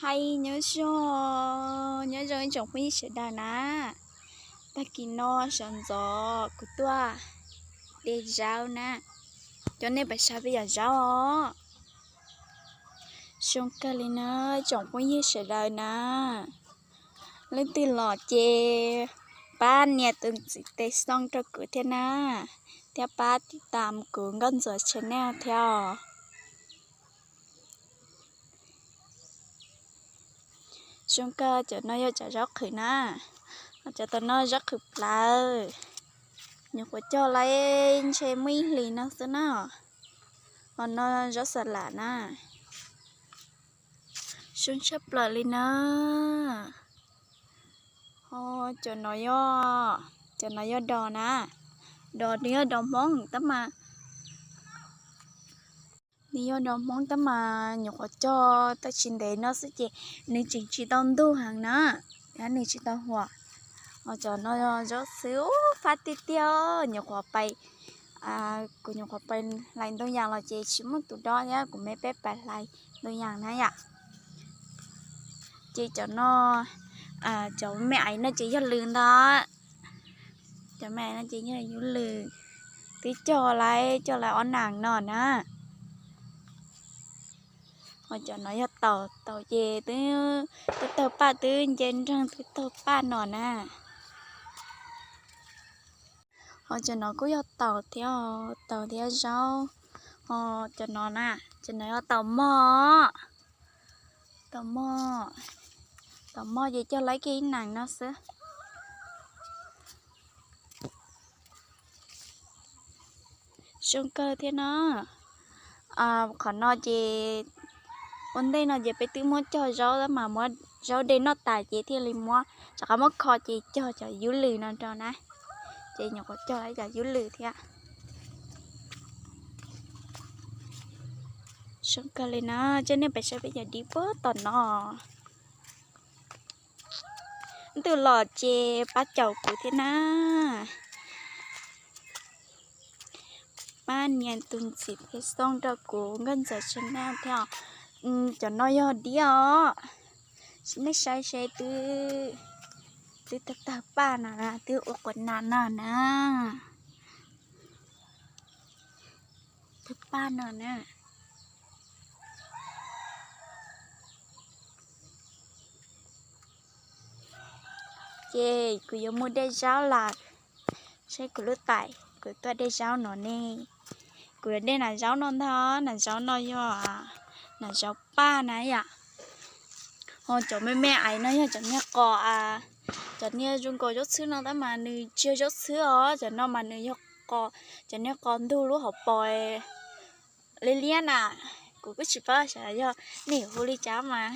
Hais nyob zoo, nyob zoo ib tsoom phooj ywg sawv daws na. Tag kis no sawv ntxov kuv tuaj de zaub na, coj nej pais saib peb cov zaub os. Zoo kawg li na tsoom phooj ywg sawv daws na. Leej twg los ces pab nias tus ntxiv tes xoo rau kuv thiab na, thiab pab tiv tam kuv Nkauj Ntxuam channel thiab os. Zoo kawg, cov no yog cov zaub qhwv na, cov tom no zaub qhwv plawv, nyuam qhuav cog lawm ntshe muaj ib hlis no xwb na. Ho no zaub xa lam na, zoo tshaj plaws li na. Ho cov no yog, cov no yog dos na, dos nws yog dos Hmoob tab mas, nws yog dos Hmoob tab mas nyuam qhuav cog tau tsis ntev no xwb ces nws tseem tsis tau ntug heev na, nws tsis tau huam. Ho cov no zaub xwb fab tiag tiag, nyuam qhuav pais, kuv nyuam qhuav pais hlais ntoo yas los ces tsis muaj tus dob thiab, kuv me peb pais hlais ntoo yas na yom. Ces cov no, cov me aiv no ces yog lws ntag, cov me aiv no ces yog yub lws, twb cog lawm, cog lawm ob nas no na. Ho cov no yog taum, taum ces twb, twb tawg paj, twb nce nreeg twb tawg paj no na. Ho cov no kuj yog taum thiab, taum thiab zaub. Ho cov no na, cov no yog taum mog, taum mog, taum mog ces cog lawm kiag ib nas no xwb. Zoo kawg thiab no. Qhov no ces ua ntej no ces peb twb muab cog zaub tab mas muab zaub de noj tas ces thiaj li muab, rov qab muab kho ces cog cov yub lws no rau na. Ces nyuam qhuav cog cov yub lws thiab. Zoo kawg li na, coj nej pais saib peb cov dib puag tom no. Leej twg los ces pab caum kuv thiab na. Pab nias tus ntxiv tes xoo rau kuv Nkauj Ntxawm channel thiab os. Cov no yog dib os. Nej saib seb twb, twb tawg tawg paj no na, twb ua quav nas no na. Tawg paj no na. Ces kuv yuav mus de zaub lawm, seb kuv lub tais kuv tuaj de zaub no ne. Kuv yuav de nas zaub no ntag, nas zaub no yog nas zaub paj na yom. Ho cov me me aiv no yog cov niag qos, cov niag zoo nkaus zaub txhwb no tab mas nws tsis yog zaub txhwb os, cov no mas nws yog qos, cov niag qos ntug lub hauv paus liab liab na. Kuv kuj tsis paub xyov yog nej yuav hu li cas mas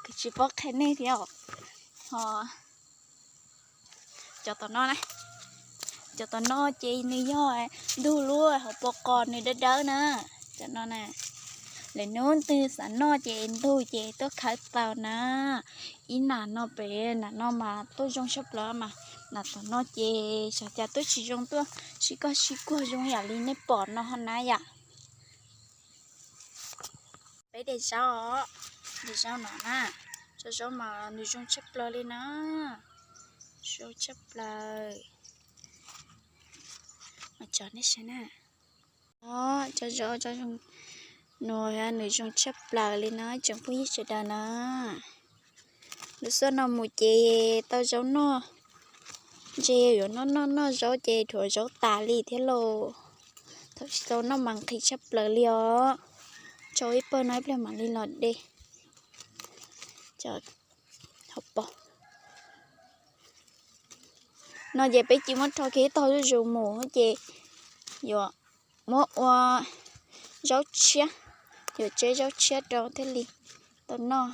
kuv tsis paub qhia nej thiab os. Ho cov tom no na, cov tom no ces nws yog ntug lub hauv paus qos nws dawb dawb na. Cov no na, lwm hnub twg xav noj ces ntug ces tuaj khawb tau na. Ib nas no pem nas no mas tuaj zoo tshaj plaws mas, nas tom no ces xyov cas tuaj tsis zoo, tuaj sib koj sib kuag zoo yam li nej pom no na yom. Peb de zaub os, de zaub no na, zaub, zaub mas nws zoo tshaj plaws li na, zoo tshaj plaws. Mas tso nej saib na, zaub, zaub no nws zoo tshaj plaws li na tsoom phooj ywg sawv daws na. Lub xuaj no mus ces tau zaub noj, ntshe yuav noj noj noj zaub ces dhuav zaub tas li thiab lauj. Thaum tsis tau noj mas nqhis tshaj plaws li os. Tsau ib pawg no ib pliag mam li los de. Cov hauv paus no ces peb cia muab rho kiag ib tog zuj zus mus ces yuav muab ua zaub tshiab, yuav tseb zaub tshiab rau thiaj li tau noj.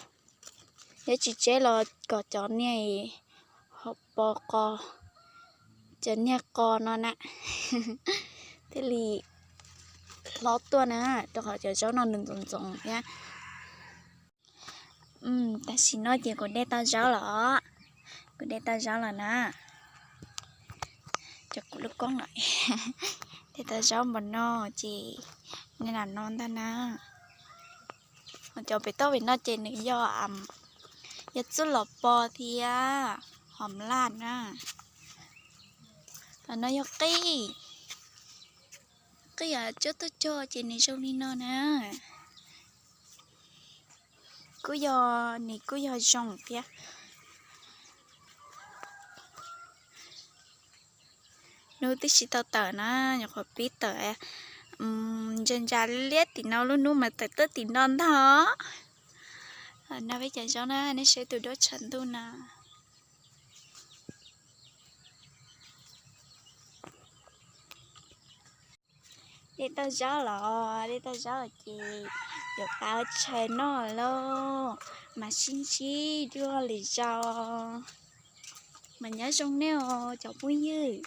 Yog tsis tseb los kom cov niag hauv paus qos, cov niag qos no na thiaj li hlob tuaj na, rau qhov cov zaub no nws ntxoov ntxoov thiab. Tam sim no ces kuv de tau zaub lawm, kuv de tau zaub lawm na. Cov kuv lub koob lawm, de tau zaub npaum no ces nej lam no ntag na. Cov pem toj pem no ces nws yog, yog txuj lom pos thiab hom laj na. Ho no yog qij, qij tsuab tuaj cog ces nws zoo li no na. Kuj yog, nws kuj yog zoo thiab. Hnub twb tsis tau tawm na, nyuam qhuav pib tawm. Ntsa ntsa liab tim no, lub hnub mas tawm tuaj tim no ntag. No peb cov zaub na, nej saib tus duab tshav ntuj na. Dej tau zaub los, dej tau zaub ces yuav pab tshaw noj lauj, mas sib ntsib dua lwm zaus. Mas nyob zoo nej os cov phooj ywg.